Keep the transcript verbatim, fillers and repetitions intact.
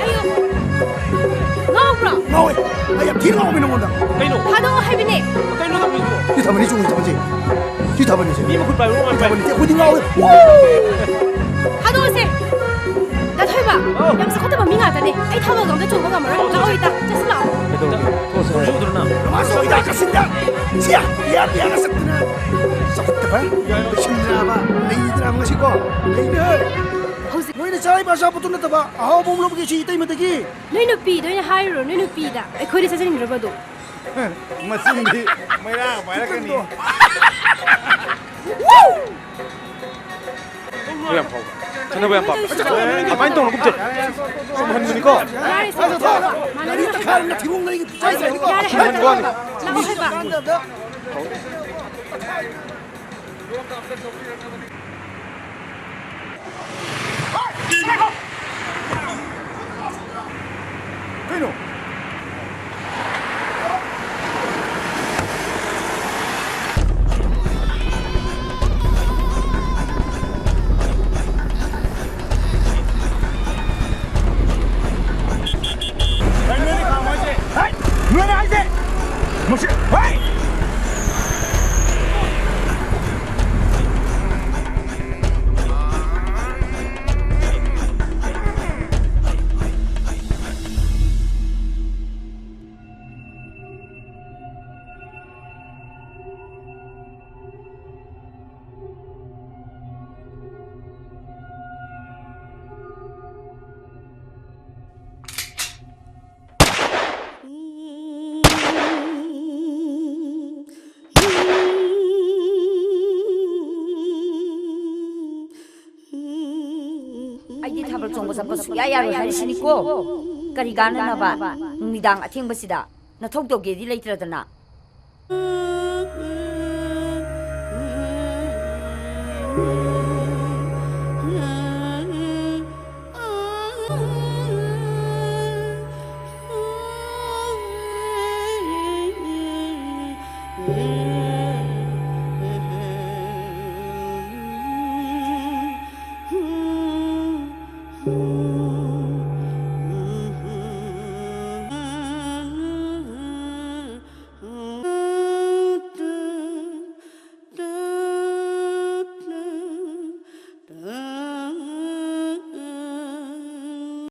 ꯑꯌꯣ! ꯉꯥꯎꯕ꯭ꯔꯣ? ꯉꯥꯎꯋꯦ꯫ ꯑꯩ ꯌꯥꯝ ꯊꯤꯅ ꯉꯥꯎꯕꯅꯤ ꯅꯉꯣꯟꯗ꯫ ꯀꯩꯅꯣ? ꯊꯥꯗꯣꯛꯑꯣ ꯍꯥꯏꯕꯅꯦ꯫ ꯀꯩꯅꯣ ꯇꯧꯕꯤꯗꯨꯕꯣ? ꯁꯤ ꯊꯥꯕꯜꯅꯤ, ꯆꯨꯝꯅ ꯊꯥꯕꯜꯁꯦ꯫ ꯁꯤ ꯊꯥꯕꯜꯅꯤꯁꯦ꯫ ꯃꯤ ꯃꯈꯨꯠ ꯄꯥꯏꯕ ꯉꯝꯕ ꯁꯤ ꯊꯥꯕꯜꯅꯤꯁꯦ꯫ ꯑꯩꯈꯣꯏꯗꯤ ꯉꯥꯎꯋꯦ꯫ ꯊꯥꯗꯣꯛꯑꯁꯦ꯫ ꯗꯥ ꯊꯣꯏꯕ, ꯑꯧ꯫ ꯌꯥꯝ ꯆꯥꯎꯈꯠꯇꯕ ꯃꯤ ꯉꯥꯛꯇꯅꯦ꯫ ꯑꯩ ꯊꯥꯕꯜꯒ ꯑꯝꯇ ꯆꯣꯡꯕ ꯉꯝꯃꯔꯣꯏ꯫ ꯂꯥꯛꯑꯣ, ꯏꯇꯥ꯫ ꯆꯠꯁꯤ ꯂꯥꯛꯑꯣ꯫ ꯀꯩꯗꯧꯔꯒꯦ? ꯊꯣꯛꯑꯁꯦ꯫ ꯊꯣꯛꯑꯁꯦ ꯎꯗ꯭ꯔꯣ ꯅꯪ? ꯃꯥꯁꯨ ꯍꯤꯗꯥꯛ ꯆꯥꯁꯤꯟꯗ꯫ ꯁꯤꯌꯥ, ꯄꯤꯌꯥ, ꯄꯤꯌꯥꯒ ꯆꯠꯇꯅ꯫ ꯆꯥꯎꯈꯠꯇꯕ꯫ ꯂꯣꯏꯁꯤꯟꯗ꯭ꯔꯕ꯫ ꯂꯩꯗ꯭ꯔꯕ ꯉꯁꯤꯀꯣ꯫ ꯂꯩꯅꯦ꯫ ꯍꯧꯖꯤꯛ ꯅꯣꯏꯅ ꯆꯥꯔꯤꯕ ꯑꯆꯥꯄꯣꯠꯇꯨ ꯅꯠꯇꯕ ꯑꯍꯥꯎꯕ ꯑꯃ ꯂꯧꯕꯒꯤ ꯁꯤ ꯏꯇꯩꯃꯗꯒꯤ꯫ ꯅꯣꯏ ꯅꯨꯄꯤꯗ ꯑꯣꯏꯅ ꯍꯥꯏꯔꯨꯔꯣ, ꯅꯣꯏ ꯅꯨꯄꯤꯗ꯫ ꯑꯩꯈꯣꯏꯗ ꯆꯠꯆꯅꯤꯡꯗ꯭ꯔꯕ ꯑꯗꯨ? ꯃꯆꯤꯟꯗꯤ ꯃꯩꯔꯥ ꯄꯥꯏꯔꯛꯀꯅꯤ꯫ ꯌꯥꯝ ꯐꯥꯎꯕ꯫ ꯈꯟꯅꯕ ꯌꯥꯝ ꯄꯥꯝꯕ꯫ ꯑꯗꯨꯃꯥꯏꯅ ꯇꯧꯅꯨ, ꯀꯨꯞꯁꯦ꯫ ꯁꯨꯝ ꯍꯟꯕꯅꯤꯀꯣ꯫ ꯌꯥꯔꯦ, ꯁꯦ꯫ ꯒꯥꯔꯤ ꯇꯛꯈꯥꯏꯔꯒ ꯊꯤꯕꯣꯡ ꯂꯩꯒꯤ ꯄꯤꯆꯥꯏ ꯆꯥꯏꯅꯤꯀꯣ꯫ ꯌꯥꯔꯦ, ꯁꯨꯝ ꯍꯟꯕ ꯋꯥꯅꯤ꯫ ꯂꯥꯛꯑꯣ ꯍꯥꯏꯕ꯫ ꯀꯩꯅꯣ? ꯅꯣꯏꯅ ꯍꯥꯏꯁꯦ! ꯃꯁꯤ, ꯍꯩ! ꯑꯩꯗꯤ ꯊꯥꯕꯜ ꯆꯣꯡꯕ ꯆꯠꯄ ꯁꯨꯡꯌꯥ ꯌꯥꯔꯣꯏ ꯍꯥꯏꯔꯤꯁꯤꯅꯤꯀꯣ꯫ ꯀꯔꯤ ꯀꯥꯟꯅꯅꯕ? ꯅꯨꯃꯤꯗꯥꯡ ꯑꯊꯦꯡꯕꯁꯤꯗ ꯅꯊꯧ ꯇꯧꯒꯦꯗꯤ ꯂꯩꯇ꯭ꯔꯗꯅ꯫